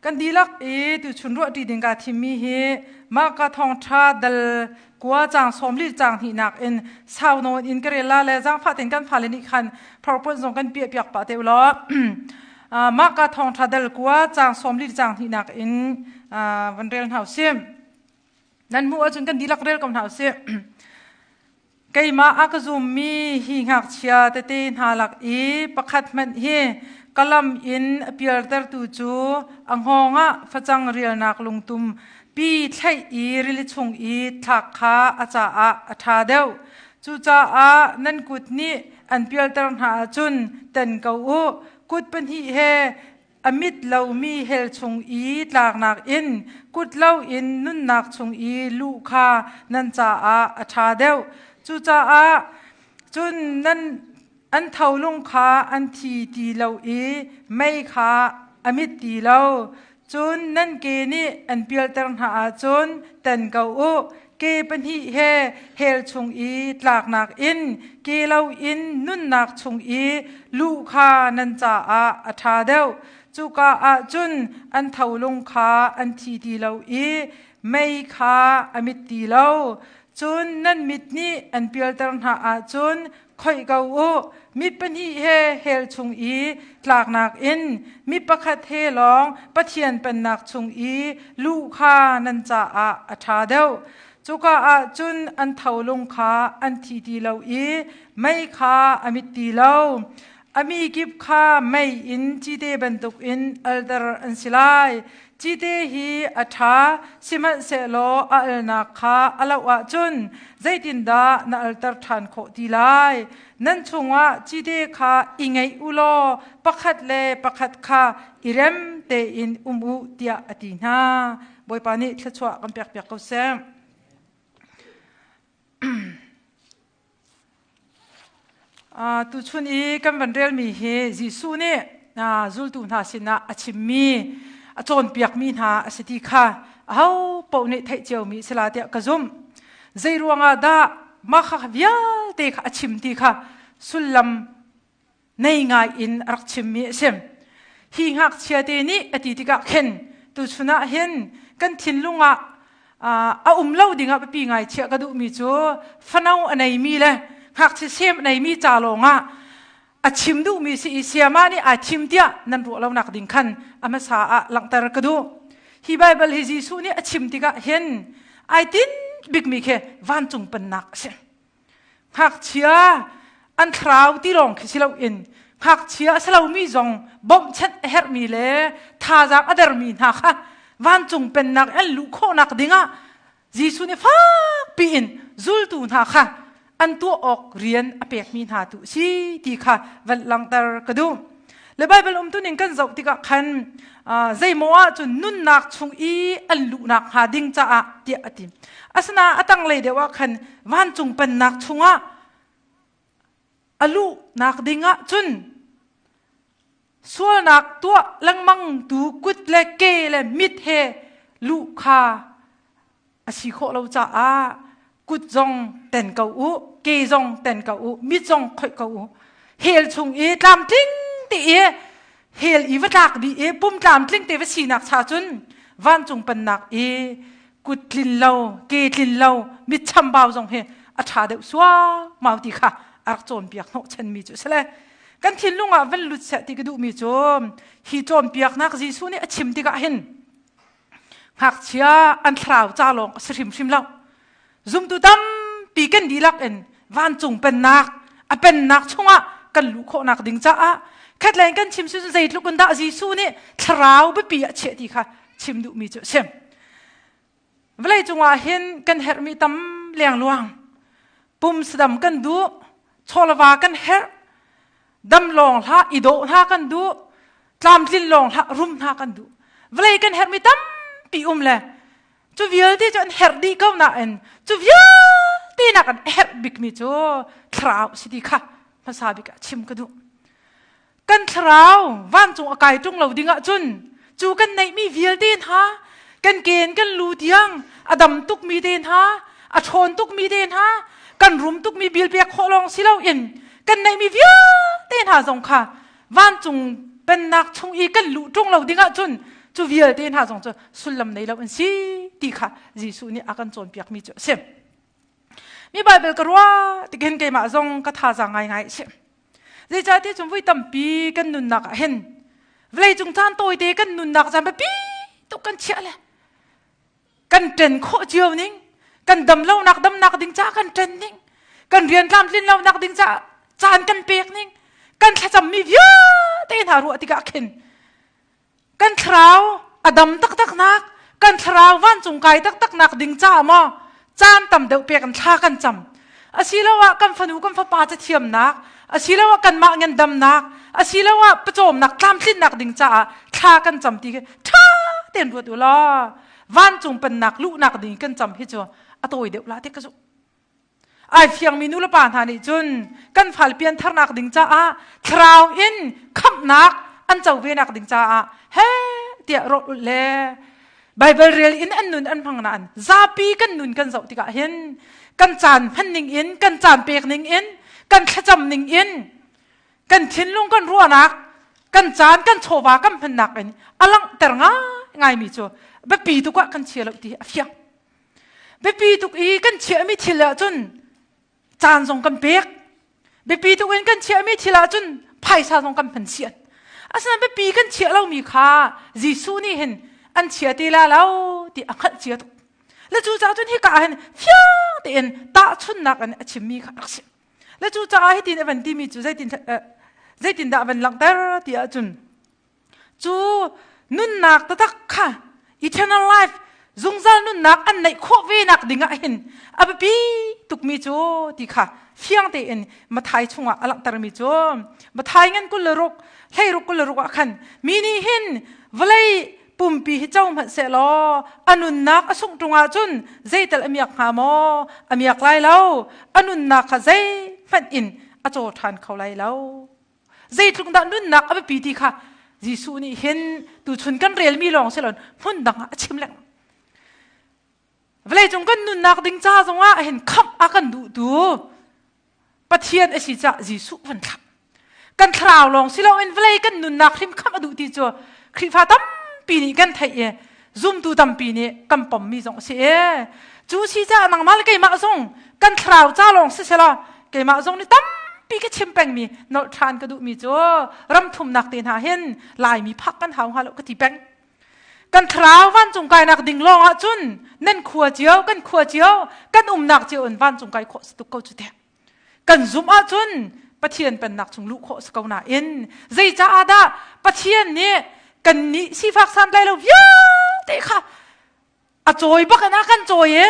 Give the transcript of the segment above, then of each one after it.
Kan dihlak i tuchun ruahṭi ding kaa thimmi hi mahka thawngṭha dal kua caang 40 caang hnihnak in sau nawn in ka rel la le zaangfah tein kan fale nih khan PowerPoint zong kan piah piak pah te u law mahka thawngṭha dal kua caang 40 caang hnihnak in van rel hna usih. Nan hmuh ahcun kan dihlak rel ko hna usih. Keimah a ka zummi hi ngakchia tete hna lak i pakhat hmanh hi ka lam in a pialtertu cu a hngawng ah facang rialnak lungtum pi thlaih i rili chung i thlak kha a caah a ṭha deuh. Cucaah nan kut nih an pialter hna ahcun ten ko u. Kut pahnih he a mit lomi hell chung i tlaknak in kut loin nunnak chung i luh kha nan caah a ṭha deuh. Cucaah cun nan an tholung kha an thi ti lo i mei kha a mit ti lo. Cun nan ke nih an pialter hna ahcun tan ko u. Ke pahnih he hell chung i tlaknak in ke loin nunnak chung i luh kha nan caah a ṭha deuh. Cuka ah cun an tholung kha an thi ti lo i mei kha a mit ti lo. Cun nan mit nih an pialter hna ahcun khoih ko u. Mit pahnih he hell chung i tlaknak in mi pakhat he lawng Pathian pennak chung i luh kha nan caah a ṭha deuh. Cuka ah cun an tholung kha an thi ti lo i mei kha a mit ti lo. A mi kip kha mei in cite bantukin alter an si lai. Cite hi a ṭha, sihmanhsehlaw a alnak kha a loh ahcun zeitindah na alter ṭhan khawh ti lai? Nan chungah cite kha i ngeih u law pakhat le pakhat kha i rem tein um u tiah a ti hna. Bawipa nih thluachuah kan pekpiak ko seh. Tuchun i kan van relmi hi Jesuh nih zultu hna sinah a chimmi, a cawnpiakmi hna a si ti kha aho paoh nih theih ciomi a si la tiah ka zumh. Zei ruangah dah mah kha vialte kha a chim ti kha sullam nei ngai in a rak chimmi a si. Hi ngakchia te nih a ti tikah khin tuchun ah hin kan thinlung ah a um lo dingah biapi ngai chiah ka duhmi cu fano a neimi le ngakchia sem a neimi ca lawngah a chim duhmi si i siama nih ai thim tiah nan ruah lonak ding khan a hmasa ah langhter ka duh. Hi Baibal hi Jesuh nih a chim tikah hin ai tin bikmi khi vancung pennak a si. Ngakchia an thlarau ti lawng khi si loin ngakchia a si lomi zong bawmhchanh a herhmi le thazaang a dermi hna kha vancung pennak an luh khawhnak dingah Jesuh nih fakpi in zultu hna kha an tuah awk rian a pekmi hna tu si ti kha van langhter ka duh. Le Baibal umtuning kan zoh tikah khan zeimaw ah cun nunnak chung i an luhnak hnga ding caah tiah a ti. Asina a tanglei deuh ah khan vancung pennak chungah a luhnak ding ah cun sualnak tuah lengmang tu kut le ke le mit he luh kha a si khawh lo caah kut zong ten ko u ke zong ten ko u mit zong khoih ko u hell chung i tlamtling te i hell i va tlak dih i pum tlamtling te va sinak cha cun vancung pannak i kut tlin lo ke tlin lo mit chambau zong hi a ṭha deuh suaumau ti kha a rak cawnpiak hnawh chanmi cu a si le kan thinlung ah van lut seh ti ka duhmi cu hi cawnpiaknak Jesuh nih a chim tikah hin Ngakchia an thlarau ca lawng a si hrimhrim lo. Zumtu tampi kan dihlak in vancung pennak a pennak chungah kan luh khawhnak ding caah khatleng kan chim cu zeitluk in dah Jesuh nih thlarau biapi a chiah ti kha chim duhmi cu a si. Vawlei cungah hin kan herhmi tam lengluang. Pum sadam kan duh, chawlava kan herh, dam lawng hlah i dawh hna kan duh tlamtlin lawng hlah rum hna kan duh vawlei kan herhmi tampi um le cu vialte cu an herh dih ko nain cu vialte nak an herh bikmi cu thlarau si ti kha hmasa bik ah chim ka duh kan thlarau vancung a kai ṭung lo ding ahcun cu kan neihmi vialte hna kan ken kan lu tiang a dam tukmi te hna a ṭhawn tukmi te hna kan rum tukmi bil pek khawh lawng si loin kan neihmi vialte hna zong kha vancung pennak chung i kan luh ṭung lo ding ahcun Cu vialte hna zong cu sullam nei lo an si ti kha Jesuh nih a kan cawnpiakmi cu a si. Mi Baibal ka ruah tikin keimah zong ka thazaang ngaingai a si. Zeicahtiah cun voi tampi kan nunnak ah hin vawleicung caan tawite kan nunnak caan biapi tuk kan chiah le kan ṭen khawh cio ning kan dam lonak damnak ding caah kan ṭen ning kan rian tlamtlin lonak ding caah caan kan pek ning kan thlacammi vialte hna ruah tikah khin kan thlarau a dam taktak nak kan thlarau vancung kai taktak nak ding caah maw caan tam deuh pek in thla kan cam asiloah kan fanu kan fapa cathiamnak asiloah kanmah ngandamnak asiloah pawcawmnak tlamtlinnak ding caah thla kan cam ti khi ṭha tein ruat u law vancung pennak luhnak ding kan cam hi cu a tawi deuh la ti ka zumh ai fiangmi nu le pa hna nih cun kan fal pian tharnak ding caah thlarau in khamhnak an co ve nak ding caah he tiah rawt ulh le Baibal rel in an nun an hmang nain zapi kan nun kan zoh tikah hin kan caan hman ning in kan caan pek ning in kan thlacam ning in kan thinlung kan ruahnak kan caan kan chawva kan hmannak in a langhter ngai ngaimi cu biapi tuk ah kan chia lo ti a fiang biapi tuk i kan chiahmi thil ahcun caan zong kan pek biapi tuk in kan chiahmi thil ahcun phaisa zong kan hman sian asinain biapi kan chiah lomi kha Jesuh nih hin an chia te la lo ti a hngalh cia tuk le cu caah cun hika ah hin fiang tein tahchunnak in a chimmi kha rak si le cu caah hitin a van timi cu zeitin zeitindah a van langhter ti ahcun Cu nunnak taktak kha eternal life zungzal nunnak an neih khawh ve nak ding ah hin a biapi tukmi cu ti kha fiang tein Mathai chungah a langhtermi cu Mathai ngan 26 hleiruk 26 ah khan mi nih hin vawlei pumpi hi co hmanh seh law a nunnak a sungh ṭung ahcun zeital a miak hnga maw a miak lai lo a nunnak kha zeihmanh in a caw ṭhan kho lai lo Zeitluk dah nunnak a biapi ti kha Jesuh nih hin tuchun kan relmi lawng si loin hmun dang ah a chim lengmang. Vawleicung kan nunnak ding ca zongah hin khamh a kan duhtu Pathian a si caah Jesuh van thlah. Kan thlarau lawng si loin vawlei kan nunnak hrim khamh a duh ti cu Khrihfa tampi nih kan theih i zumtu tampi nih kan pommi zong a si e. Cu si caah nangmah le keimah zong kan thlarau ca lawng si selaw keimah zong nih tampi ka chim pengmi nolh ṭhan ka duhmi cu ram thumnak te hna hin Laimi phak kan hau hnga lo ka ti peng. Kan thlarau vancung kainak ding lawng ah cun nan khua cio kan khua cio kan umnak cio in vancung kai khawh si tuk ko cu te. Kan zumh ahcun Pathian pennak chung luh khawh si ko nain zeicaah dah Pathian nih kannih sifak santlai lo vialte kha a cawi bak in a kan cawi i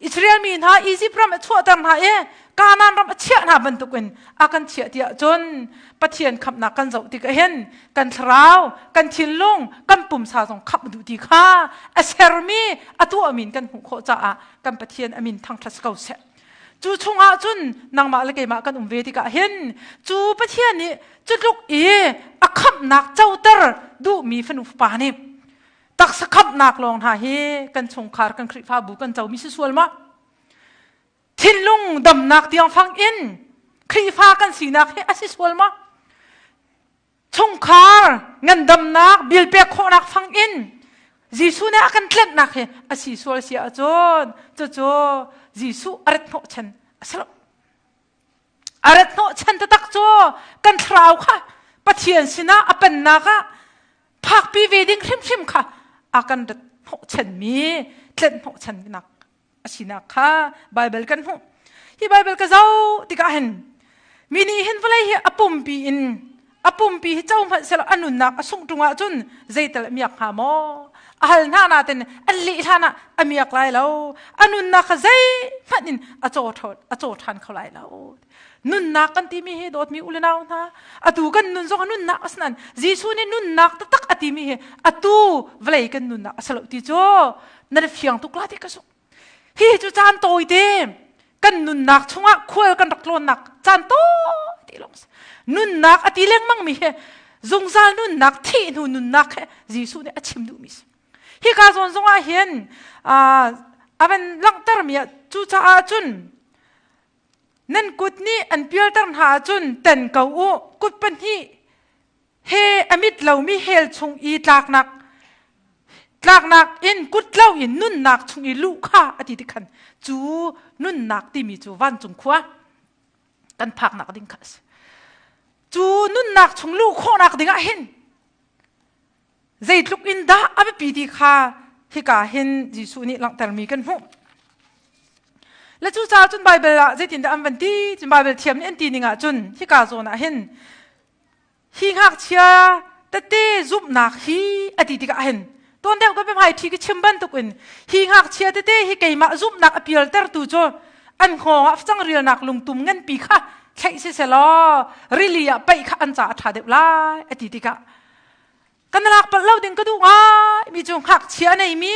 Israel mi hna Egypt ram a chuahter hna i Kanaan ram a chiah hna bantukin a kan chiah tiah cun Pathian khamhnak kan zoh tikah hin kan thlarau kan thinlung kan pumsa zong khamh duh ti kha a sermi a tuahmi in kan hmuh khawh caah kan Pathian a min thangṭhat ko seh. Cu chungah cun nangmah le keimah kan um ve tikah hin cu Pathian nih cu tluk i a khamhnak coter duhmi fanu fapa nih taksa khamhnak lawng hna hi kan chungkhar kan Khrihfabu kan comi si sual ma? Thinlung damnak tiang fang in Khrihfa kan sinak hi a si sual ma? Chungkhar ngandamnak bilpek khawhnak fang in Jesuh nih a kan tlenhnak hi a si sual si ahcun cucu Jesuh a rat hnawhchan a si lo. A rat hnawhchan taktak cu kan thlarau kha Pathian sinah a pennak ah phakpi ve ding hrimhrim kha a kan rat hnawhchanmi tlenh hnawhchannak a sinak kha Baibal kan hmuh. Hi Baibal ka zoh tikah hin mi nih hin vawlei hi a pumpi in a pumpi hi co hmanh selaw a nunnak a sungh ṭung ahcun zeital a miak hnga maw? A hal hna natin an leh hlan ah a miak lai lo. A nunnak kha zeihmanh in a caw a caw ṭhan kho lai lo. Nunnak kan timi hi dawtmi u le nau hna atu kan nun zong a nunnak a si nain Jesuh nih nunnak taktak a timi hi atu vawlei kan nunnak a si lo ti cu nan fiang tuk la ti ka zumh. Hi cu caan tawite kan nunnak chungah khual kan rak tlawnnak caan tawi te lawng si. Nunnak a ti lengmang mi hi zungzal nunnak thih hnu nunnak he Jesuh nih a chim duhmi si. Hika zawn zongah hin a van langhtermi ah cucaah cun Nan kut nih an pialter hna ahcun ten ko u. Kut pahnih he a mit lomi hell chung i tlaknak. Tlaknak in kutlo in nunnak chung i luh kha a ti tikhan cu nunnak timi cu vancung khua kan phaknak ding kha a si. Cu nunnak chung luh khawhnak ding ah hin zeitluk in dah a biapi ti kha hika hin Jesuh nih langhtermi kan hmuh. Le cucaah cun Baibal ah zeitindah an van ti? Cun Baibal thiam nih an ti ning ah cun hika zawn ah hin hi ngakchia tete zumhnak hi a ti tikah hin tuan deuh ka biahmai ṭhi ka chim bantukin hi ngakchia tete hi keimah zumhnak a pialtertu cu an hngawng ah facang rialnak lungtum nganpi kha thlaih siselaw rili ah paih kha an ca a ṭha deuh lai a ti tikah kan lak palh lo ding ka duh ngai mi cu ngakchia neimi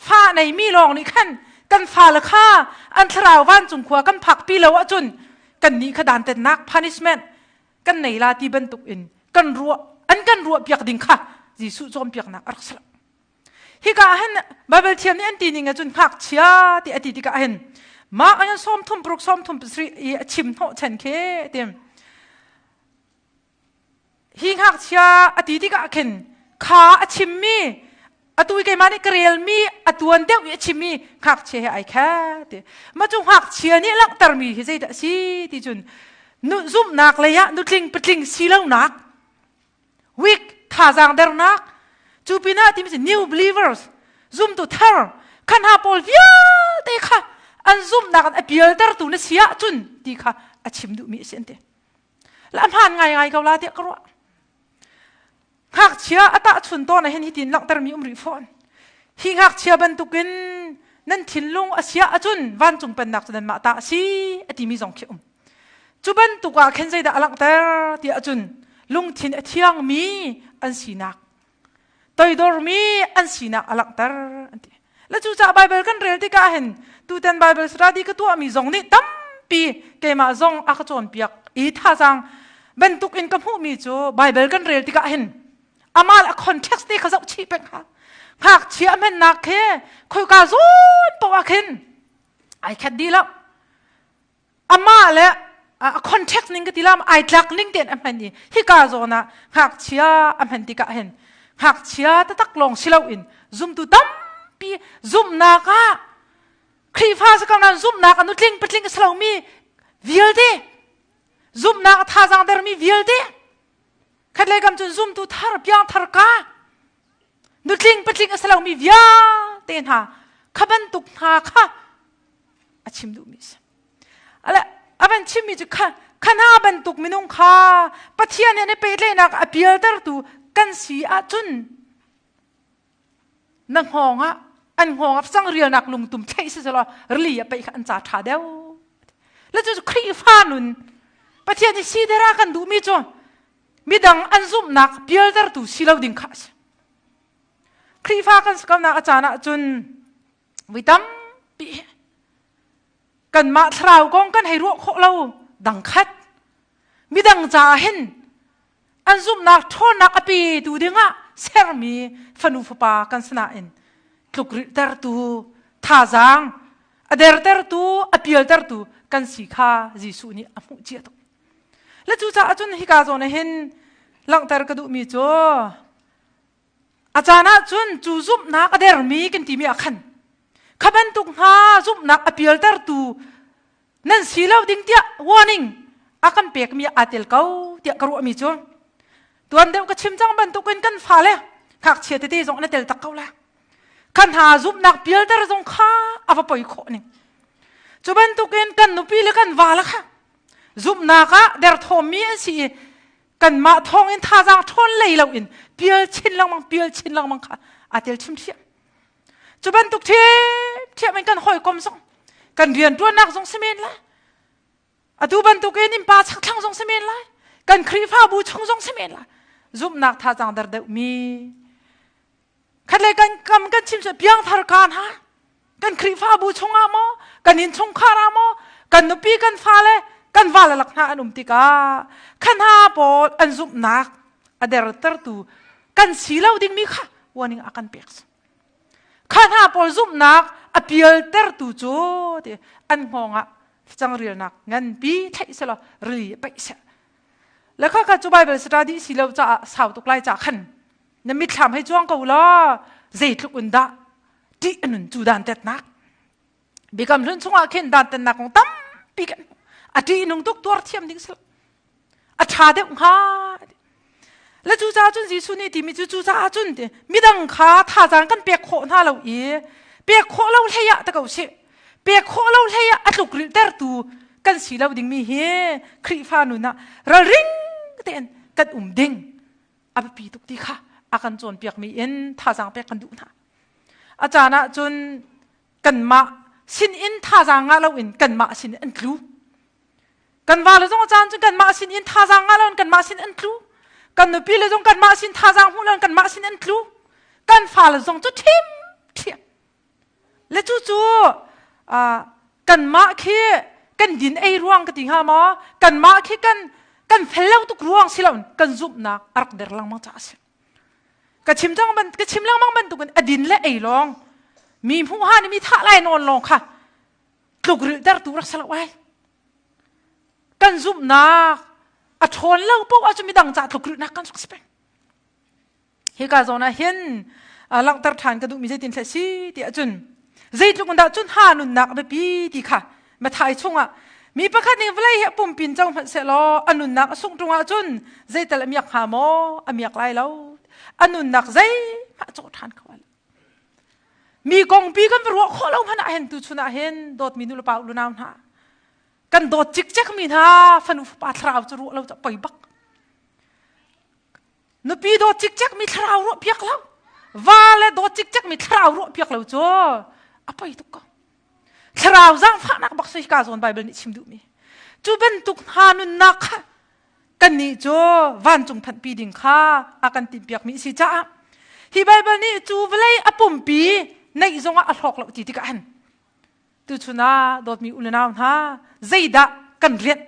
fa neimi lawng nih khan kan fale kha an thlarau vancung khua kan phakpi lo ahcun kan nih kha dantetnak punishment kan nei la ti bantuk in kan ruah an kan ruah piak ding kha Jesuh cawnpiaknak a rak si lo. Hika ah hin Bible thiam nih an ti ning ahcun ngakchia ti a ti tikah hin mah an 36 37 i a chim hnawh chen khi ti hi ngakchia a ti tikah khin kha a chimmi atu i keimah nih ka relmi a tuan deuh i a chimmi ngakchia he ai kha ti ma cu ngakchia nih langhtermi hi zeidah a si ti cun nu zumhnak lei ah nutling patling si lonak weak thazaang dernak cu pinah timi cu new believers zumtu thar khan ha pawl vialte kha an zumhnak an a pialtertu na si ahcun ti kha a chim duhmi a si an ti la hmaan ngaingai ko la tiah ka ruah. Ngakchia a tahchun tawn ah hin hitin langhtermi um rih fawn. Hi ngakchia bantukin nan thinlung a sia ahcun vancung pennak cu nanmah ta a si a timi zong khi um. Cu bantuk ah khin zeidah a langhter ti ahcun lungthin a thiangmi an sinak toidormi an sinak a langhter an ti. Le cucaah Bible kan rel tikah hin tutan Bible study ka tuahmi zong nih tampi keimah zong a ka cawnpiak i thazaang bantuk in ka hmuhmi cu Bible kan rel tikah hin amal a context te kha zoh chih peng ha. Ngakchia hmennak khi khoika zawn poah khin ai khat dih lo. Amah le a context ning ka ti lam ai tlak ning tein a hman i hika zawn ah ngakchia a hman tikah hin ngakchia taktak lawng si loin zumtu tampi zumhnak ah Khrihfa si ko nain zumhnak a nutling patling a si lomi vialte zumhnak a thazaang dermi vialte khatlei kam cun zumtu thar piang thar ka nutling patling a si lomi vialte hna kha bantuk hna kha a chim duhmi a si. Ale a van chimmi cu kha khana bantuk minung kha Pathian nih an i pehtlaihnak a pialtertu kan si ahcun na hngawng ah an hngawng ah facang rialnak lungtum thlaih si selaw rili ah peih kha an ca ṭha deuh. Le cu Khrihfa nun Pathian nih si dera kan duhmi cu midang an zumhnak pialtertu si lo ding kha a si. Khrihfa kan si ko nak a caan ahcun Vui tampi kanmah thlarau kong kan hei ruah khawh lo dang khat midang caah hin an zumhnak ṭhawnnak a petu dingah sermi fanu fapa kan si nain tlukrilhtertu thazaang a dertertu a pialtertu kan si kha Jesuh nih a hmuh cia tuk. Le cucaah cun hika zawn ah hin langhter ka duhmi cu A caan ahcun cu zumhnak a dermi kan timi ah khan kha bantuk hna zumhnak a pialtertu nan si lo ding tiah warning a kan pekmi aa tel ko tiah ka ruahmi cu tuan deuh ka chim cang bantukin kan fale ngakchia tete zong an i tel tak ko la kan hna zumhnak pialter zong kha a va poi khawh ning cu bantukin kan nupi le kan va le kha zumhnak ah derthawmmi an si i kanmah thawngin thazaang ṭhawn lei loin pial chin lengmang pial chin lengmang kha aa tel ṭhiamṭhiam cu bantuk ṭhiamṭhiam in kan hawikom zong kan rianṭuannak zong si men lai atu bantukin innpa chakthlang zong si men lai kan Khrihfabu chung zong si men lai zumhnak thazaang der deuhmi Khatlei kan kam kan chim cu piangthar ka hna kan Khrihfabu chungah maw kan innchungkhar ah maw kan nupi kan fale kan vale lak hna an um tikah kha hna pawl an zumhnak a dertertu kan si lo dingmi kha warning a kan pek kha hna pawl zumhnak a pialtertu cu ti an hngawng ah facang rialnak nganpi thlaih selaw rili paih seh le kha kha cu Bible study si lo caah sau tuk lai ca khan na mitthlam hei cuang ko law. Zeitluk in dah ṭih a nun cu dantatnak. Biakam hlun chungah khin dantatnak kong tampi kan a ṭih nung tuk tuar thiam ding si lo. A ṭha deuh hnga. Le cucaah cun Jesuh nih timi cu cucaah cun ti midang kha thazaang kan pek khawh hna lo i pek khawh lo hlei ah ta ko sih. Pek khawh lo hlei ah a tluk rilhtertu kan si lo dingmi hi Khrihfa nun ah ralring tein kan um ding a biapi tuk ti kha a kan cawnpiakmi in thazaang pek kan duh hna. A caan ah cun kanmah sin in thazaang ngah loin kanmah sin in an tlu. Kan va le zong a caan cun kanmah sin in thazaang ngah loin kanmah sin an tlu. Kan nupi le zong kanmah sin thazaang hmuh loin kanmah sin an tlu. Kan fale zong cu ṭhim ṭhiam. Le cucu kanmah khi kan din ei ruang ka ti hnga maw? Kanmah khi kan kan fel lo tuk ruang si loin kan zumhnak a rak der lengmang caah a si. Ka chim cang ban ka chim lengmang bantukin a din le ei lawng mi hmuh han i mi thah lai nawn lawng kha tlukrilh tertu rak si lo ai. Kan zumhnak a ṭhawn lo paoh ahcun midang ca tlukrilhnak kan rak si peng. Hika zawn ah hin langhter ṭhan ka duhmi zeitin hleh si ti ahcun zeitluk in dah cun ha nunnak a biapi ti kha Mathai chungah mi pakhat nih vawlei hi a pumpin co hmanh sehlaw a nunnak a sungh ṭung ahcun zeital a miak hnga maw a miak lai lo a nunnak zeihmah a cawh ṭhan kho lai lo mi kongpi kan va ruah khawh lo hmanh ah hin tuchun ah hin dawtmi nu le pa u nau hna kan dawt cikcek mi hna fanu fapa thlarau cu ruah lo cu poi bak Nupi dawt cikcek mi thlarau ruah piak lo. Va le dawt cikcek mi thlarau ruah piak lo cu a poi tuk ko. Thlarau zaangfahnak bak si ka zawn Bible nih chim duhmi. Cu bantuk hna nunnak kha kannih cu vancung phanhpi ding kha a kan tinhpiakmi si caah hi Bible nih cu vawlei a pumpi neih zongah a hlawk lo ti tikah hin Tuchun ah dawtmi u le nau hna, zeidah kan rianh?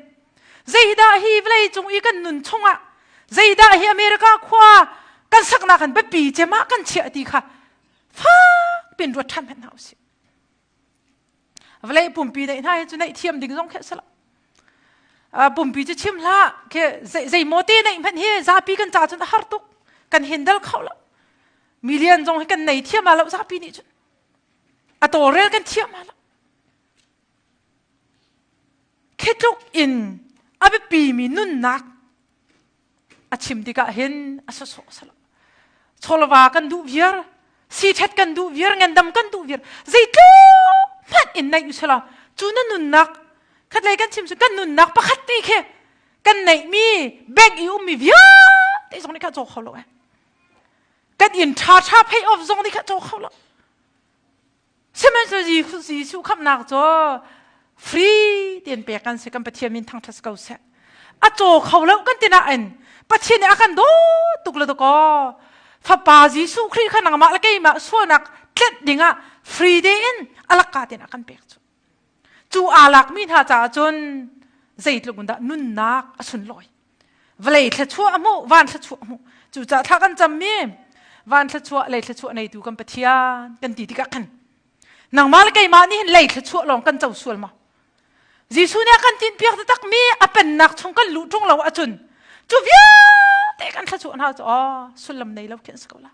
Zeidah hi vawlei cung i kan nun chungah zeidah hi America khua kan saknak han biapi cem ah kan chiah ti kha fak pin ruat ṭhan hmanh hna usih. Vawlei pumpi neih hna hi cu neih thiam ding zong khi a si lo. Pumpi cu chim hlah, khi zei maw te neih hmanh hi zapi kan ca cun a har tuk. Kan handle kho lo. Million zong hi kan nei thiam lo zapi nih cun. A tawlrel kan thiam ma lo. Khi tluk in a biapimi nunnak a chim tikah hin a sawsawh salo. Chawlva kan duh viar, siṭhet kan duh viar, ngandam kan duh viar, zeitluk hmanh in neih usila cu na nunnak khatlei kan chim cu kan nunnak pakhat te khi kan neihmi bank i ummi vialte zong nih kha caw kho lo eh. Kan inn ṭha ṭha pay off zong nih kha caw kho lo. Sihmanhsehlaw Jesuh khamhnak cu free tein pek kan si kan Pathian min thangṭhat ko seh. A caw kho lo kan ti nain Pathian nih a kan dawt tuk le dakaw Fapa Jesuh Khrih kha nangmah le keimah sualnak tlenh dingah free tein a lakka tein a kan pek cu. Cu aa lakmi hna caah cun zeitluk in dah nunnak a sunlawi. Vawlei thluachuah a hmuh, van thluachuah a hmuh. Cucaah thla kan cammi van thluachuah, lei thluachuah neitu kan Pathian kan ti tikah khan nangmah le keimah nih hin lei thluachuah lawng kan co sual maw? Jesuh nih a kan tinhpiak takmi a pennak chung kan luh ṭung lo ahcun cu vialte kan thluachuah hna cu aw sullam nei lo khi an si ko la.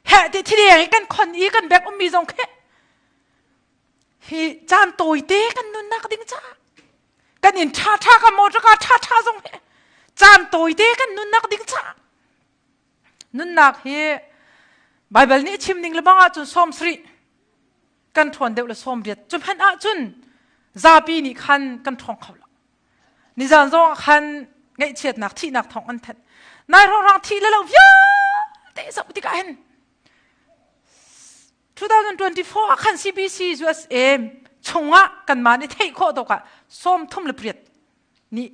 Heh ti thileng i kan khon i kan bek ummi zong khi hi caan tawite kan nunnak ding caah kan inn ṭha ṭha kan motor car ṭha ṭha zong hi caan tawite kan nunnak ding caah nunnak hi Bible nih chim ning lebang ahcun 70 kan ṭhawn deuh le 80 cu hmanh ahcun zapi nih khan kan ṭhawng kho lo nizan zong ah khan ngaihchiatnak thihnak thawng an thanh nai hrawng thih le lo vialte zoh tikah hin 2024 ah khan CBC USA chungah kanmah nih theih khawh tawk ah 38 nih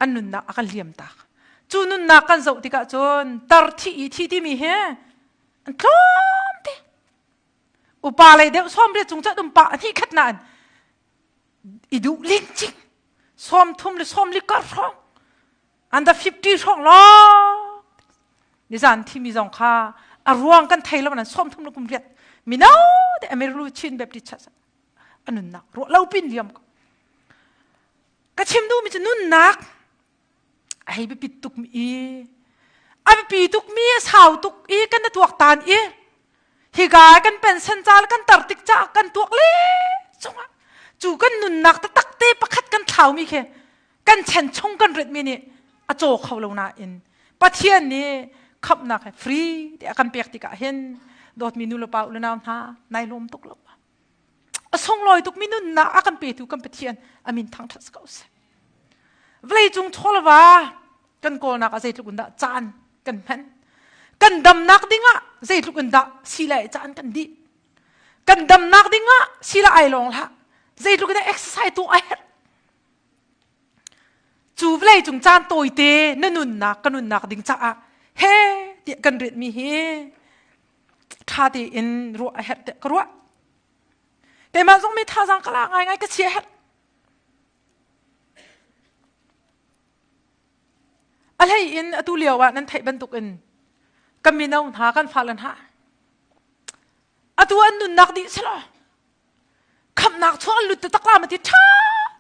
an nunnak a kan liam tak. Cu nunnak kan zoh tikah cun tar thi i thi timi hi an tlawm te. Upa lei deuh 80 cung ca dum pa hnih khat nain i duh lingcing 30 le 40 kar hrawng under 50 hrawng lawng nizan thimi zong kha a ruang kan thei lo nan 30 le kum riat mino te Amerilu Chin Baptist Church a nunnak ruah lo pin liam ko ka chim duhmi cu nunnak a hei biapit tuk mi i a biapi tuk mi a sau tuk i kan na tuak tan i. Hika kan pension ca le kan tar tik caah kan tuak le cungah cu kan nunnak taktak te pakhat kan thlaumi khi kan chan chung kan ritmi nih a caw kho lo nain Pathian nih khamhnak he free te a kan pek tikah hin dawtmi nu le pa u le nau hna nai lawm tuk lo a sunglawi tukmi nunnak a kan petu kan Pathian a min thangṭhat ko seh. Vawleicung chawlva kan kawlnak ah zeitluk in dah caan kan hman. Kan damnak dingah zeitluk in dah si le caan kan dih. Kan damnak dingah si le ai lawng hlah. Zeitluk in dah exercise tu a herh. Cu vawleicung caan tawite na nunnak ka nunnak ding caah he tiah kan ritmi hi ṭha tein ruah a herh tiah ka ruah. Keimah zong mi thazaang ka la ngaingai ka chia herh. A hlei in atu lio ah nan theih bantuk in kan mino hna kan fale hna atu an nunnak dih selaw khamhnak chung an lut taktak la ma ti ṭha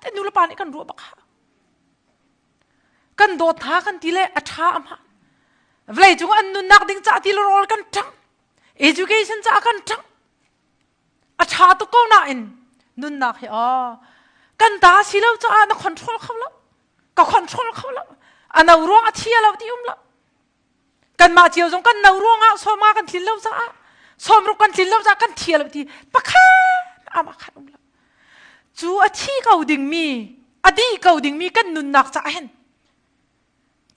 te nu le pa nih kan ruah bak ha. Kan dawt hna kan ti le a ṭha a hmaan. Vawlei cung an nunnak ding ca ti le rawl kan ṭang. Education ca kan ṭang. A ṭha tuk ko nain nunnak hi aw kan ta si lo caah na control kho lo. Ka control kho lo. A no ruang a thia lo ti um lo. Kanmah cio zong kan no ruangah sawma kan tlin lo caah sawmruk kan tlin lo caah kan thia lo ti pakhat amah khan um lo. Cu a thi ko dingmi, a dih ko dingmi kan nunnak caah hin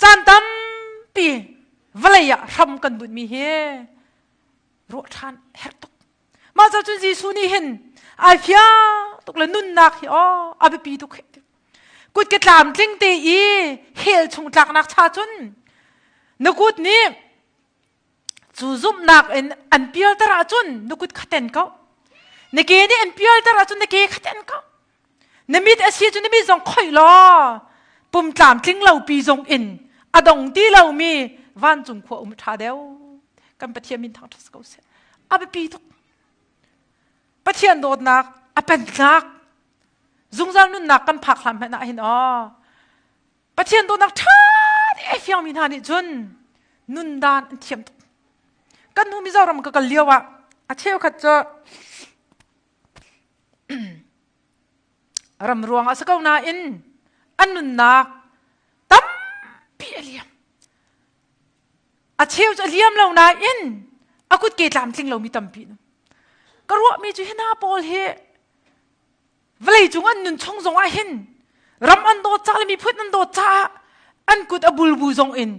caan tampi vawlei ah hram kan bunhmi hi ruah ṭhan herh tuk. Mah ca cun Jesuh nih hin ai fiang tuk le nunnak hi aw a biapi tuk he. Kut ke tlamtling te i hell chung tlaknak cha cun na kut nih cu zumhnak in an pialter ahcun na kut kha ten ko. Na ke nih an pialter ahcun na ke kha ten ko. Na mit a si cu na mit zong khoih law pum tlamtling lo pi zong in a dong ti lomi vancung khua um ṭha deuh. Kan Pathian min thangṭhat ko seh. A biapi tuk. Pathian dawtnak a pentlak zungzal nunnak kan phak hlan hmanh ah hin aw Pathian dawtnak ṭha te ai fiangmi hna nih cun nundan an thiam tuk. Kan hnu Mizoram ka kal lio ah a cheukhat cu ram ruang ah si ko nain an nunnak tampi a liam. A cheu cu a liam lo nain a kutke tlamtling lomi tampi an um. Ka ruahmi cu hi hna pawl hi vawlei cung an nun chung zong ah hin ram an dawt ca le miphun an dawt caah an kut a bulbu zong in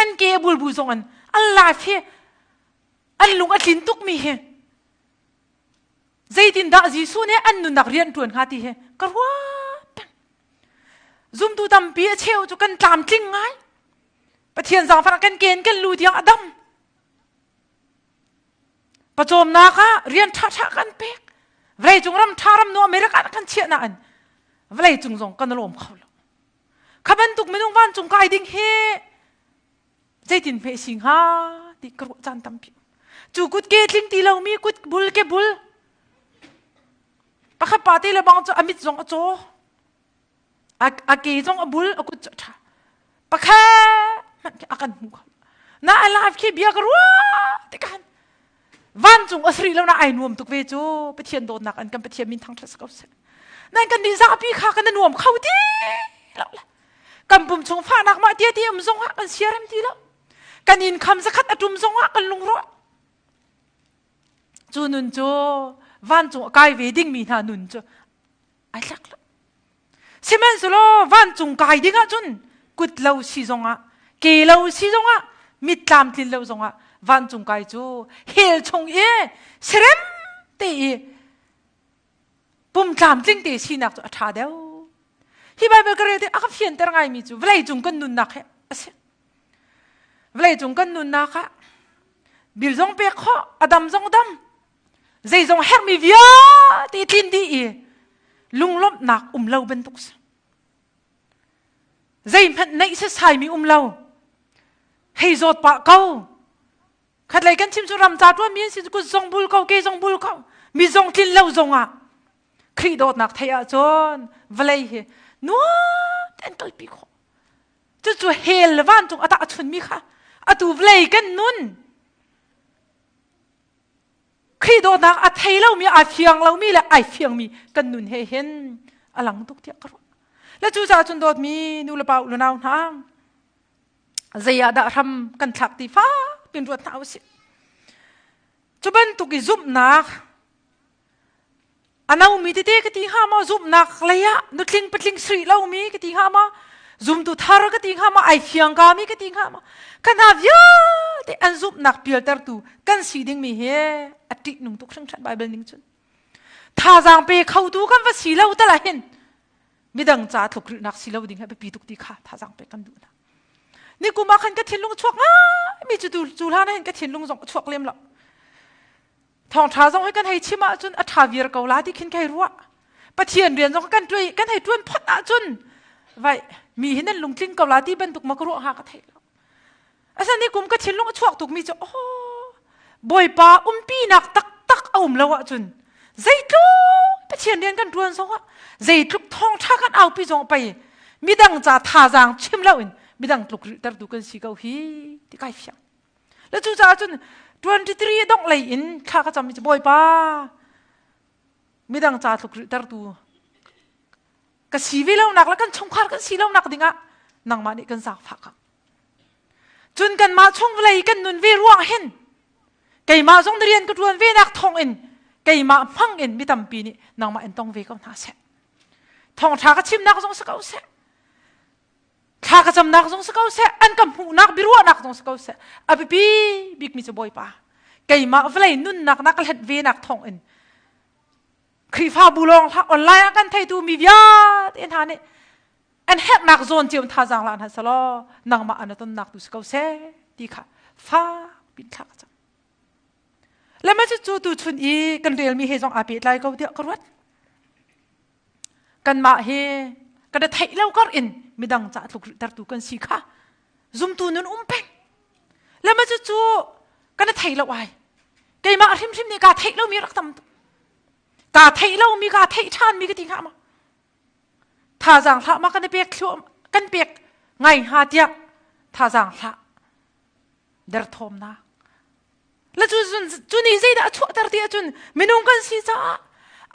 an ke a bulbu zong in an life hi an lung a tlin tukmi hi zeitindah Jesuh nih an nunnak rian ṭuan hnga ti hi ka ruah peng. Zumtu tampi a cheu cu kan tlamtling ngai. Pathian zaangfah kan ken kan lu tiang a dam. Pawcawmnak ah rian ṭhaṭha kan pek. Vawleicung ram ṭha ram nu America ah kan chiah nain vawleicung zong kan lawm kho lo. Kha bantuk minung vancung kai ding hi zeitin hme si hnga ti ka ruah caan tampi. Cu kut ke tling ti lomi kut bul ke bul pakhat pa te le bang cu a mit zong a caw. A ke zong a bul a kut cu a ṭha. Pakhat hmanh khi a kan hmu kho. Na a life khi bia ka ruah tikhan vancung a sri lo na ai nuam tuk ve cu Pathian dawtnak an kan Pathian min thangṭhat si ko seh. Nan kan nih zapi kha kan nuam kho ti lo le. Kan pum chung fahnak mah tia ti um zong ah kan siarem ti lo. Kan income zakhat a ṭum zong ah kan lungrawh. Cu nun cu vancung a kai ve dingmi hna nun cu ai tlak lo. Sihmanhsehlaw vancung kai ding ahcun kut lo si zongah, ke lo si zongah, mit tlamtlin lo zongah vancung kai cu hell chung i serem te i pum tlamtling te sinak cu a ṭha deuh. Hi Bible ka rel tik a ka fianter ngaimi cu vawlei cung kan nunnak he a si. Vawlei cung kan nunnak ah bil zong pek khawh, a dam zong dam, zeizong herhmi vialte tlin dih i lunglawmhnak um lo bantuk si. Zeihmanh neih sasaimi um lo. Hei zawt pah ko. Khatlei kan chim cu ram ca ṭuanmi an si kut zong bul ko, ke zong bul ko. Mi zong tlin lo zong ah Khrih dawtnak theih ahcun vawlei hi nuam tein kalpi khawh. Cucu hell le vancung a tah chunmi kha atu vawlei kan nun. Khrih dawtnak a thei lomi a fiang lomi le ai fiangmi kan nun he hin a lang tuk tiah ka ruah. Le cucaah cun dawtmi nu le pa u le nau hna zei ah dah hram kan thlak ti fak pin ruat hna usih. Cu bantuk i zumhnak a nomi tete ka ti hnga maw zumhnak lei ah nutling patling sri lomi ka ti hnga maw zumtu thar ka ti hnga maw ai fiang kami ka ti hnga maw ka hna vialte an zumhnak pialtertu kan si dingmi hi a ṭihnung tuk hringhran Bible ning cun thazaang pe khotu kan va si lo tal ah hin midang ca tlukrilhnak si lo ding hi biapi tuk ti kha thazaang pek kan duh hna ni kum ah khan ka thinlung chuak ngai mi cu tu cu hlan hin ka thinlung zong chuak lem lo thawngṭha zong hi kan hei chim ahcun a ṭha viar ko la ti khin kai ruah pathian rian zong kan ṭuai kan hei ṭuan phot ahcun vai mi hi nan lungtling ko la ti bantuk ma ka ruah hnga ka theih lo asan ni kum ka thinlung a chuak tuk mi cu oh bawipa umpinak taktak a um lo ahcun zeitluk pathian rian kan ṭuan zong ah zeitluk thawngṭha kan aupi zong pei midang ca thazaang chim lo in midang tluk rilhtertu kan si ko hi ti kai fiang Le cucaah cun 23 dongh lei in thla ka cam i Bawipa midang ca tluk tertu ka si ve lonak le kan chungkhar kan si lonak dingah nangmah nih kan zaangfah ka. Cun kanmah chung vawlei kan nun ve ruang hin keimah zong na rian ka ṭuan ve nak thawng in keimah hmang in mi tampi nih nangmah in tong ve ko hna seh. Thawngṭha ka chimnak zong si ko seh. Thla ka camnak zong si ko seh, an ka hmuhnak biaruahnak zong si ko seh, a biapi bikmi cu Bawipa. Keimah vawlei nunnak na ka hlet ve nak thawng in Khrihfabu lawng hlah online ah kan theitu mi vialte hna nih an herhnak zawn cio thazaang la hna selaw nangmah an tonnak tu si ko seh ti kha fak pin thla ka cam. Le ma cu tu chun i kan relmi he zong aa pehtlai ko tiah ka ruat. Kanmah hi kan i theih lo kar in midang ca tluk tertu kan si kha zumtu nun um peng. Le ma cu kan i thei lo ai. Keimah hrimhrim nih kaa theih lomi rak tam tuk. Kaa theih lomi kaa theih ṭhanmi ka ti hnga ma? Thazaang hlah ma kan i pek thluah kan pek ngai hnga tiah thazaang hlah derthawmnak Le cu cu nih zeidah a chuahter ti ahcun minung kan si caah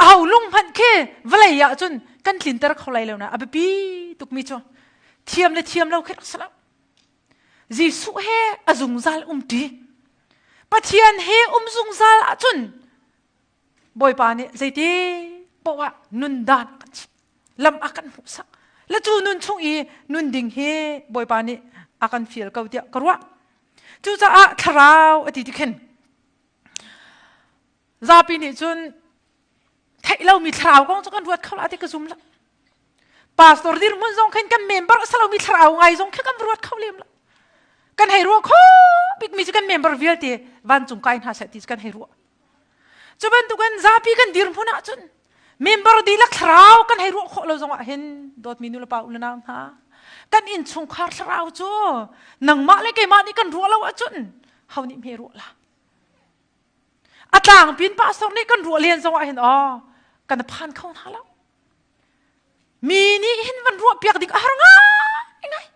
aho lung hmanh khi vawlei ah cun kan tlinter kho lai lo na a biapi tukmi cu thiam le thiam lo khi rak si lo. Jesuh he a zungzal umṭi. Pathian he um zungzal ahcun Bawipa nih zeiti poah nun dan a kan chimh lam a kan hmuhsak le cu nun chung i nun ding hi Bawipa nih a kan fial ko tiah ka ruah cucaah thlarau a ti ti khin zapi nih cun theih lomi thlarau kong cu kan ruat kho la ti ka zum lo pastor dirhmun zong khin kan member a si lomi thlarau ngai zong khi kan ruat kho lem lo kan hei ruah kho bikmi cu kan member vialte vancung kai hna seh ti cu kan hei ruah Cu bantukin zapi kan dirhmun ahcun member dihlak thlarau kan hei ruah khawh lo zongah hin dawtmi nu le pa u le nau hna kan innchungkhar thlarau cu nangmah le keimah nih kan ruah lo ahcun ho nih hme ruah la a tlangpin pastor nih kan ruah len zongah hin aw kan phan kho hna lo mi nih hin van ruah piak ding a har ngai ngai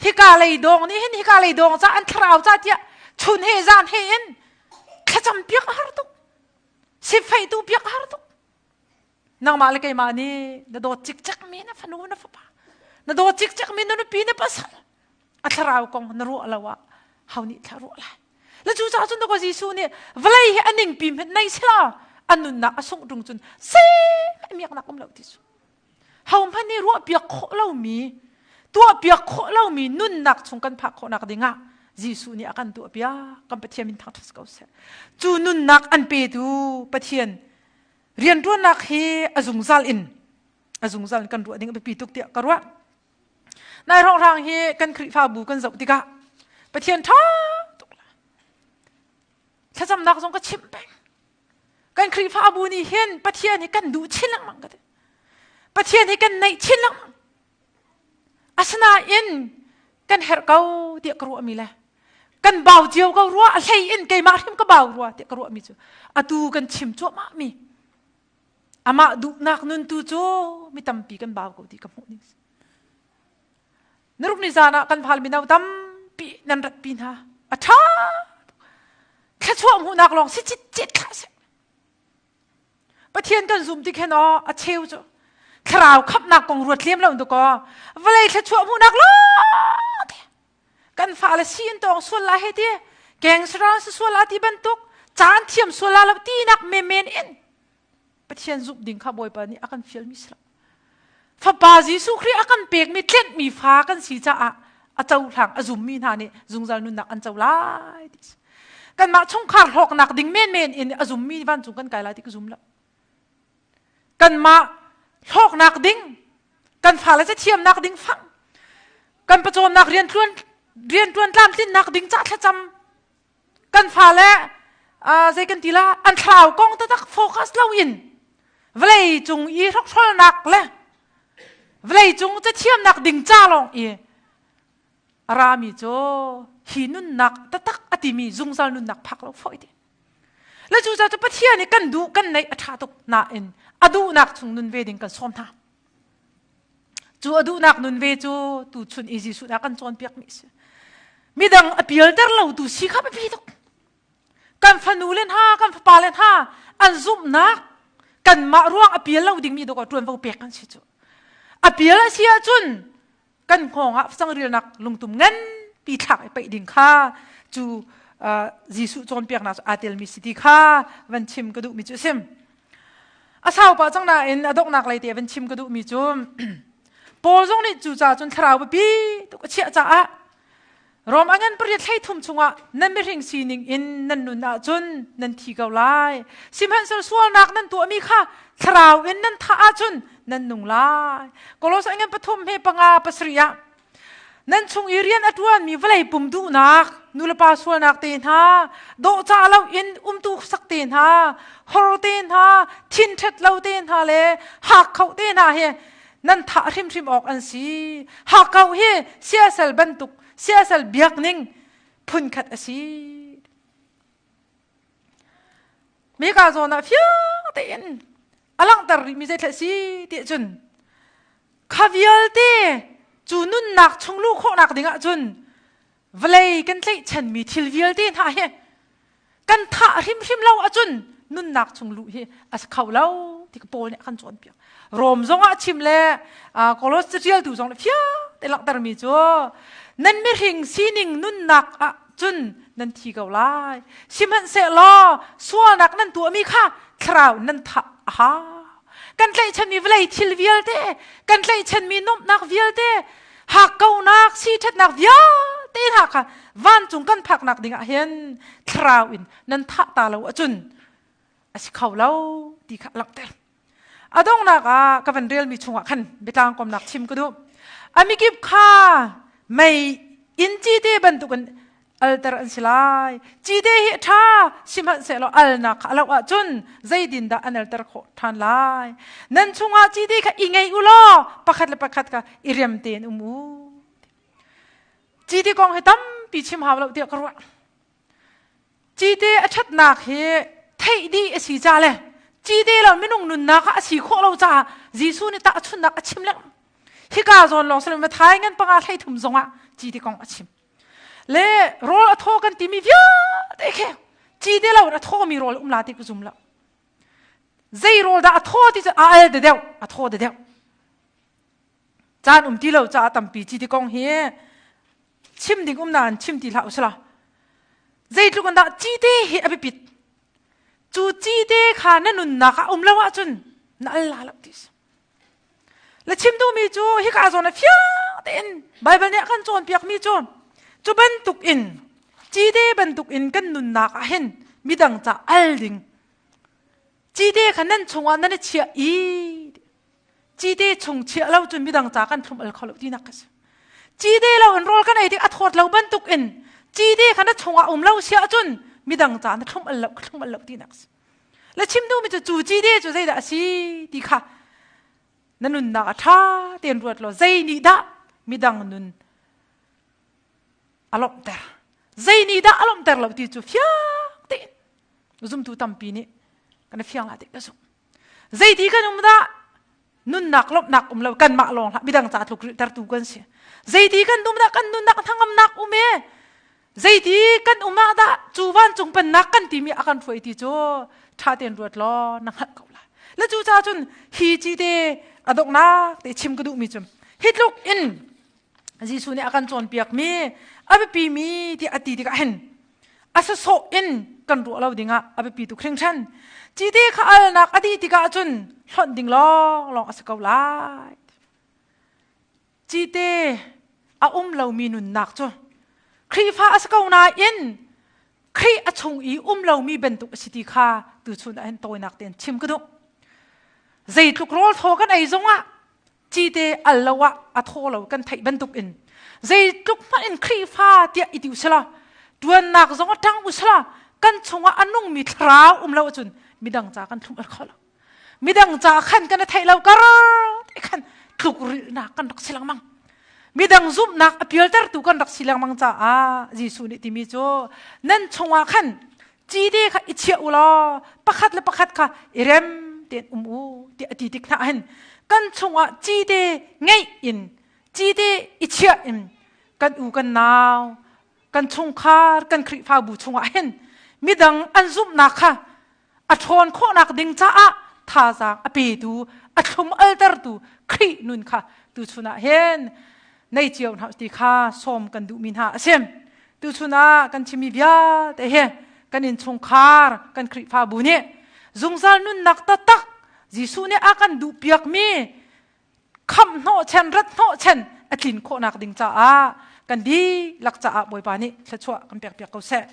Hika lei dawng nih hin hika lei dawng ca an thlarau ca tiah chun he zan he in thlacam piak a har tuk. Sifeih tu piak a har tuk. Nangmah le keimah nih na dawt cikcek mi na fanu na fapa na dawt cikcek mi na nupi na pasal a thlarau kong na ruah lo ah ho nih thla ruah lai. Le cu caah cun ka Jesuh nih vawlei hi a ningpi hmanh nei sila a nunnak a sungh ṭung cun seh miaknak um lo ti cu. Hohmanh nih ruahpiak khawh lomi, tuahpiak khawh lomi nunnak chung kan phak khawhnak dingah Jesuh nih a kan tuahpiak. Kan Pathian min thangṭhat ko seh. Cu nunnak an petu Pathian rianṭuannak hi a zungzal in a zungzal in kan ruah ding a biapi tuk tiah ka ruah. Nai hrawnghrang hi kan Khrihfabu kan zoh tikah Pathian ṭha tuk la. Thlacamnak zong ka chimh peng. Kan Khrihfabu nih hin Pathian hi kan duh chin lengmang ka ti. Pathian hi kan neih chin lengmang. Asinain kan herh ko tiah ka ruahmi le kan bau cio ko rua a hlei in keimah hrim ka bau rua tiah ka ruahmi cu atu kan chim cuahmah mi amah duhnak nun tu cu mi tampi kan bau ko ti ka hmuh ning Naruk ni zan ah kan phal mino tampi nan ratpi hna. A ṭha. Thluachuah hmuhnak lawng si citcet hlah seh. Pathian kan zum ti khen aw a cheu cu thlarau khamhnak kong ruat lem lo kaw vawlei thluachuah hmuhnak lawng te kan fale si in tawng sual la he ti keng saral sual la ti bantuk caan thiam sual la lo ti nak menmen in Pathian zumh ding kha Bawipa nih a kan fialmi si lo. Fapa Jesuh Khrih a kan pekmi tlenhmi fa kan si caah a cohlang a zummi hna nih zungzal nunnak an co lai ti si. Kanmah chungkhar hlawknak ding menmen in a zummi vancung kan kai lai ti ka zum lo. Kanmah hlawknak ding, kan fale cathiamnak ding fang, kan pawcawmnak rianṭuan rianṭuan tlamtlinnak ding ca thlacam kan fale zei kan ti la an thlarau kong taktak focus lo in vawlei cung i hrokhrolnak le vawlei cung cathiamnak ding ca lawng i a rami cu hi nunnak taktak a timi zungzal nunnak phak lo fawi te le cu cu Pathian i kan duh kan neih a ṭha tuk nain a duhnak chung nun ve ding kan sawm hna Cu a duhnak nun ve cu tuchun i Jesuh dah kan cawnpiakmi a si. Midang a pialter lo tu si kha biapi tuk. Kan fanu le hna, kan fapa le hna an zumhnak kanmah ruang a pial lo dingmi dawk ṭuanvo pek kan si cu. A pial a si ahcun kan hngawng ah facangrilnak lungtum nganpi thlak i paih ding kha cu Jesuh cawnpiaknak cu aa telmi si ti kha van chim ka duhmi cu a si. A sau pah cang nain a donghnak lei te van chim ka duhmi cu Paul zong nih cu ca cun thlarau biapi tuk a chiah caah Rom a ngan pariat hlei thum chungah nan mihring sining in nan nun ahcun nan thi ko lai. Sihmanhsehlaw sualnak nan tuahmi kha thlarau in nan thah ahcun nan nung lai. Kolos a ngan pathum he panga pasarih ah Nan chung i rian a ṭuanmi vawlei pum duhnak, nulepa sualnak te hna, dawhcah loin umtu sak te hna, hor te hna, thinṭhet lo te hna le hakkauh te hna hi nan thah hrimhrim awk an si. Hakkauh hi siasal bantuk, siasal biakning phunkhat a si. Mika zawn ah fiang tein a langhter rihmi zeithla a si ti ahcun kha vialte cu nunnak chung luh khawhnak ding ahcun vawlei kan tlaihchanmi thil vialte hna hi kan thah hrimhrim lo ahcun nunnak chung luh hi a si kho lo ti ka Paul nih a kan cawnpiak. Rom zong ah chim le Kolos caṭialtu zong nih fiang te langhtermi cu nan mihring sining nunnak ah cun nan thi ko lai. Sihmanhsehlaw sualnak nan tuahmi kha thlarau nan thah a hau. Kan tlaihchanmi vawlei thil vialte, kan tlaihchanmi nuamhnak vialte, hakkauhnak, siṭhatnak vialte hna kha vancung kan phaknak ding ah hin thlarau in nan thah ta lo ahcun a si kho lo ti kha a langhter. A donghnak ah ka van relmi chungah khan biatlang komnak chim ka duh. A mikip kha mei in cite bantukin alter an si lai. Cite hi a ṭha, sihmanhsehlaw alnak kha a loh ahcun zeitin dah an alter khawh ṭhan lai? Nan chungah cite kha i ngei u law pakhat le pakhat kha i rem tein um u. Cite kong hi tampi chim hau lo tiah ka ruah. Cite a ṭhatnak hi theih dih a si ca le cite lo minung nunnak ah a si khawh lo caah Jesuh nih tahchunhnak a chim lengmang. Hika zawn lawng si Mathai ngan panga hleithum zongah cite kong a chim. Le rawl a thaw kan timi vialte khi cite lo in a thawmi rawl um la ti ka zum lo. Zei rawl dah a thaw ti cu a al de deuh, a thaw de deuh. Caan um ti lo caah tampi cite kong hi chim ding um nain chim ti hlah usila zeitluk in dah cite hi a biapit cu cite kha na nunnak ah um lo ahcun na al la lo ti si le chim duhmi cu hika zawn ah fiang tein Bible nih a kan cawnpiakmi cu cu bantuk in cite bantuk in kan nunnak ah hin midang ca al ding cite kha nan chungah nan i chiah i Cite chung chiah lo cun midang ca kan thlum al kho lo tinak ka si. Cite lo in rawl kan ei tik a thawt lo bantuk in cite kha na chungah um lo sia cun midang ca na thlum al lo thlum al lo tinak si. Le chim duhmi cu cu cite cu zeidah a si ti kha na nunnak a ṭha tein ruat law zei nih dah midang nun a lawmhter zei nih dah a lawmhter lo ti cu fiang tein zumtu tampi nih kan fiang la ti ka zumh Zeiti kan um dah? Nunnak lawmhnak um lo kanmah lawng hlah midang ca tluk rilhtertu kan si. Zeiti kan um dah? Kan nunnak hnangamnak um e. Zeiti kan um ah dah cu vancung pennak kan timi a kan hruai ti cu ṭha tein ruat law na hngalh ko lai. Le cu ca cun hi cite a donghnak te chim ka duhmi cu hi tluk in Jesuh nih a kan cawnpiakmi a biapimi ti a ti tikah hin a sasawh in kan ruah lo dingah a biapi tuk hringhran. Cite kha alnak a dih tikah cun hlonh ding lawnglawng a si ko lai. Cite a um lomi nunnak cu Khrihfa a si ko nain Khrih a chung i um lomi bantuk a si ti kha tuchun ah hin tawinak tein chim ka duh. Zeitluk rawl thaw kan ei zongah cite al lo ah a thaw lo kan theih bantuk in zeitluk hmanh in Khrihfa tiah i ti usila tuannak zong a ṭang usila kan chungah a nungmi thlarau um lo ahcun midang ca kan thlum al kho lo. Midang ca khan kan i theih lo kar te khan tlukrilhnak kan rak si lengmang. Midang zumhnak a pialtertu kan rak si lengmang caah Jesuh nih timi cu nan chungah khan cite kha i chiah u law pakhat le pakhat kha i rem tein um u tiah a ti tik hna hin kan chungah cite ngeih in cite i chiah in kan u kan nau kan chungkhar kan Khrihfabu chungah hin midang an zumhnak kha a ṭhawn khawhnak ding caah thazaang a petu a thlum altertu Khrih nun kha tuchun ah hin nei cio hna ti kha sawm kan duhmi hna a si. Tuchun ah kan chimmi vialte hi kan innchungkhar kan Khrihfabu nih zungzal nunnak taktak Jesuh nih a kan duhpiakmi khamh hnawhchan rat hnawhchan a tlin khawhnak ding caah kan dihlak caah Bawipa nih thluachuah kan pekpiak ko seh.